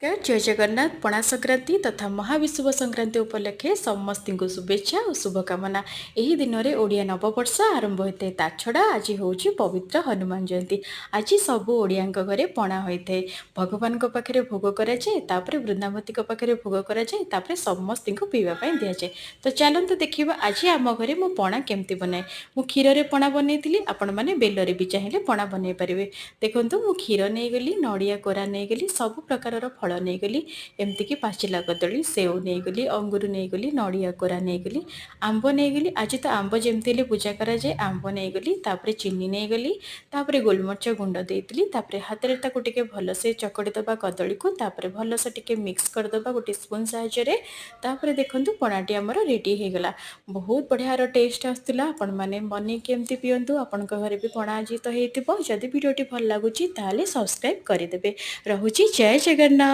ଜୟ ଜଗନ୍ନାଥ। ପଣା ସଂକ୍ରାନ୍ତି ତଥା ମହାବିଷୁବ ସଂକ୍ରାନ୍ତି ଉପଲକ୍ଷେ ସମସ୍ତଙ୍କୁ ଶୁଭେଚ୍ଛା ଓ ଶୁଭକାମନା। ଏହି ଦିନରେ ଓଡ଼ିଆ ନବବର୍ଷ ଆରମ୍ଭ ହୋଇଥାଏ। ତା ଛଡ଼ା ଆଜି ହେଉଛି ପବିତ୍ର ହନୁମାନ ଜୟନ୍ତୀ। ଆଜି ସବୁ ଓଡ଼ିଆଙ୍କ ଘରେ ପଣା ହୋଇଥାଏ। ଭଗବାନଙ୍କ ପାଖରେ ଭୋଗ କରାଯାଏ, ତାପରେ ବୃନ୍ଦାବତୀଙ୍କ ପାଖରେ ଭୋଗ କରାଯାଏ, ତାପରେ ସମସ୍ତଙ୍କୁ ପିଇବା ପାଇଁ ଦିଆଯାଏ। ତ ଚାଲନ୍ତୁ ଦେଖିବା, ଆଜି ଆମ ଘରେ ମୁଁ ପଣା କେମିତି ବନାଏ। ମୁଁ କ୍ଷୀରରେ ପଣା ବନେଇଥିଲି। ଆପଣମାନେ ବେଲରେ ବି ଚାହିଁଲେ ପଣା ବନେଇ ପାରିବେ। ଦେଖନ୍ତୁ, ମୁଁ କ୍ଷୀର ନେଇଗଲି, ନଡ଼ିଆ କୋରା ନେଇଗଲି, ସବୁ ପ୍ରକାରର ଫଳ ନେଇଗଲି, ଏମିତିକି ପାଚିଲା କଦଳୀ, ସେଉ ନେଇଗଲି, ଅଙ୍ଗୁର ନେଇଗଲି, ନଡ଼ିଆ କୋରା ନେଇଗଲି, ଆମ୍ବ ନେଇଗଲି। ଆଜି ତ ଆମ୍ବ ଯେମିତି ହେଲେ ପୂଜା କରାଯାଏ। ଆମ୍ବ ନେଇଗଲି, ତାପରେ ଚିନି ନେଇଗଲି, ତାପରେ ଗୋଲମରିଚ ଗୁଣ୍ଡ ଦେଇଥିଲି। ତାପରେ ହାତରେ ତାକୁ ଟିକେ ଭଲସେ ଚକଟି ଦେବା କଦଳୀକୁ, ତାପରେ ଭଲସେ ଟିକେ ମିକ୍ସ କରିଦେବା ଗୋଟେ ସ୍ପୁନ୍ ସାହାଯ୍ୟରେ। ତାପରେ ଦେଖନ୍ତୁ, ପଣାଟି ଆମର ରେଡ଼ି ହେଇଗଲା। ବହୁତ ବଢ଼ିଆର ଟେଷ୍ଟ ଆସୁଥିଲା। ଆପଣମାନେ ବନେଇକି ଏମିତି ପିଅନ୍ତୁ। ଆପଣଙ୍କ ଘରେ ବି ପଣା ଆଜି ତ ହେଇଥିବ। ଯଦି ଭିଡ଼ିଓଟି ଭଲ ଲାଗୁଛି, ତାହେଲେ ସବସ୍କ୍ରାଇବ୍ କରିଦେବେ। ରହୁଛି, ଜୟ ଜଗନ୍ନାଥ।